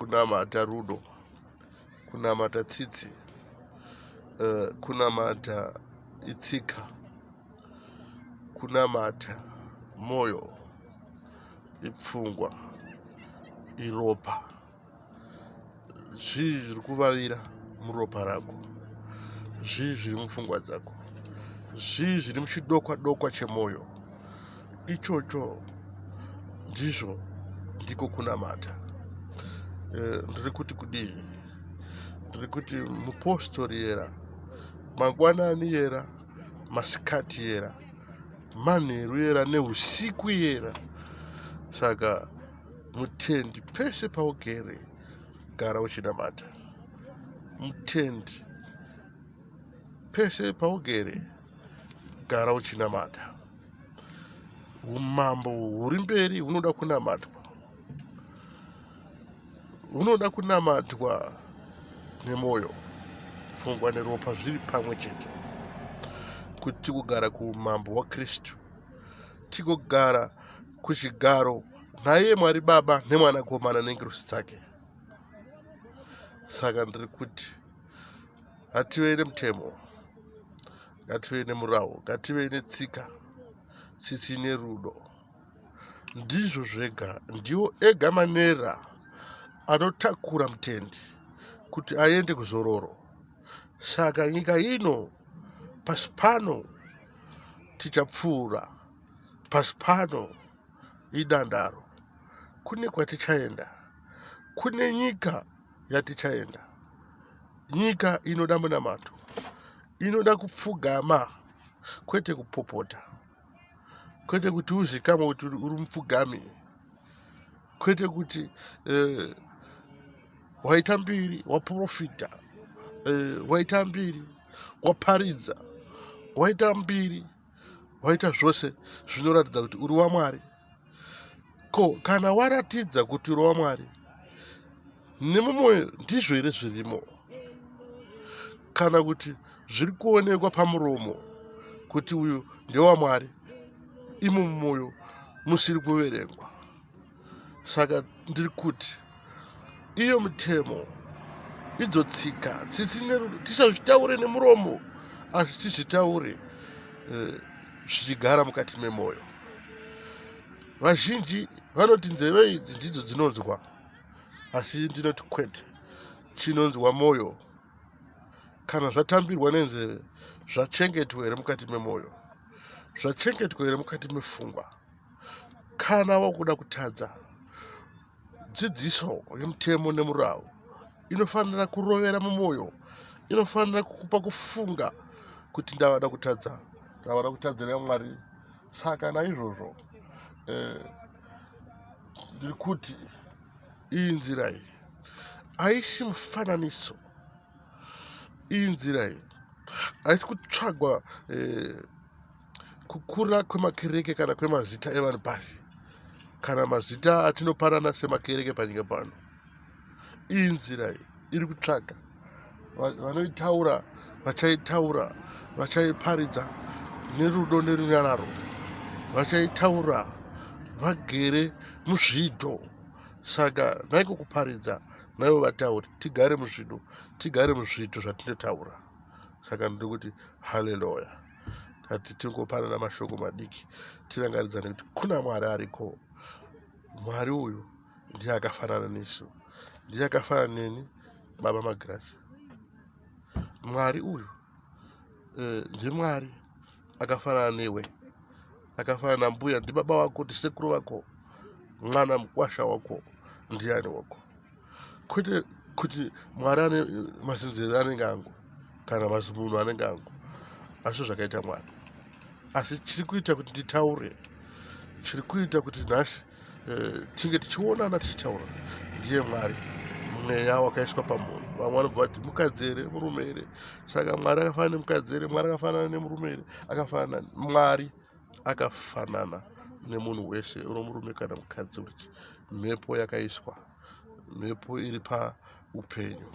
Kunamata rudo, kunamata tsitsi, kunamata itsika, kunamata moyo, ipfungwa, iropa. Zvii zviri kuvavira muropa rako? Zvii zviri mupfungwa dzako? Zvii zviri muchidokwa dokwa chemoyo? Ichocho ndizvo ndiko kunamata. Ndiri kuti kudii? Ndiri kuti mupostori yera, mangwanani yera, masikati yera, manheru yera neusiku yera. Saka mutendi pese paugere gara uchinamata. Mutendi pese paugere gara uchinamata. Umambo huri mberi hunoda kunamatwa, hunoda kunamatwa nemwoyo, pfungwa neropa zviri pamwe chete, kuti tigogara kuumambo hwaKristu, tigogara kuchigaro naiye Mwari Baba neMwanakomana nengirosi dzake. Saka ndiri kuti ngativei nemutemo, ngativei nemurawo, ngativei netsika, tsitsi nerudo. Ndizvo zvega, ndiwo ega manera anotakura mutendi kuti aende kuzororo. Saka nyika ino pasi pano tichapfuura, pasi pano idandaro, kune kwatichaenda, kune nyika yatichaenda. Nyika inoda munamato, inoda kupfugama, kwete kupopota, kwete kuti uzikamwe kuti uri mupfugami, kwete kuti waita mbiri, waprofita, waita mbiri, waparidza, waita mbiri, waita zvose zvinoratidza kuti uri waMwari. Ko kana waratidza kuti uri waMwari nemumwoyo, ndizvo here zvirimo? Kana kuti zviri kuonekwa pamuromo kuti uyu ndewaMwari, imo mumwoyo musiri kuverengwa? Saka ndiri kuti iyo mitemo, idzo tsika, tsitsi nerudo, tisazvitaure nemuromo, asi tizvitaure zvichigara mukati memwoyo. Vazhinji vanoti nzeve idzi ndidzo dzinonzwa, asi ndinoti kwete, chinonzwa mwoyo. Kana zvatambirwa nenzeve, zvachengetwa here mukati memwoyo? Zvachengetwa here mukati mefungwa? Kana wakuda kutadza, dzidziso yemutemo nemurau inofanira kurovera mumwoyo, inofanira kukupa kufunga kuti ndavada kutadza, ndavada kutadzira Mwari. Saka naizvozvo ndiri kuti iyi nzira iyi haisi mufananiso, iyi nzira iyi haisi kutsvagwa kukura kwemakereke kana kwemazita evanhu pasi, kana mazita atinopanana semakereke panyika pano. Iyi nzira iyi iri kutsvaga vanoitaura, vachaitaura, vachaiparidza nerudo nerunyararo, vachaitaura vagere muzvido. Saka naiko kuparidza, naivo vatauri, tigare muzvido, tigare muzviito zvatinotaura. Saka ndiri kuti haleluya. Tati tingopanana mashoko madiki, tirangaridzane kuti kuna Mwari ariko. Mwari uyu ndiye akafanana nesu, ndiye akafanana neni, Baba Magirazi. Mwari uyu ndiMwari akafanana newe, akafanana nambuya, ndibaba wako, ndisekuru vako, mwana mukwasha wako, ndiani wako. Kwete kuti Mwari ane mazinzeve anenge angu kana mazimunhu anenge angu, asi zvakaita Mwari. Asi chiri kuita kuti nditaure, chiri kuita kuti nhasi tinge tichionana tichitaura, ndiye Mwari, mweya wakaiswa pamunhu. Vamwe vanobva vati mukadzi here, murume here? Saka Mwari akafanana nemukadzi here? Mwari akafanana nemurume here? Akafanana Mwari akafanana nemunhu wese, uri murume kana mukadzi, kuti mhepo yakaiswa, mhepo iri paupenyu.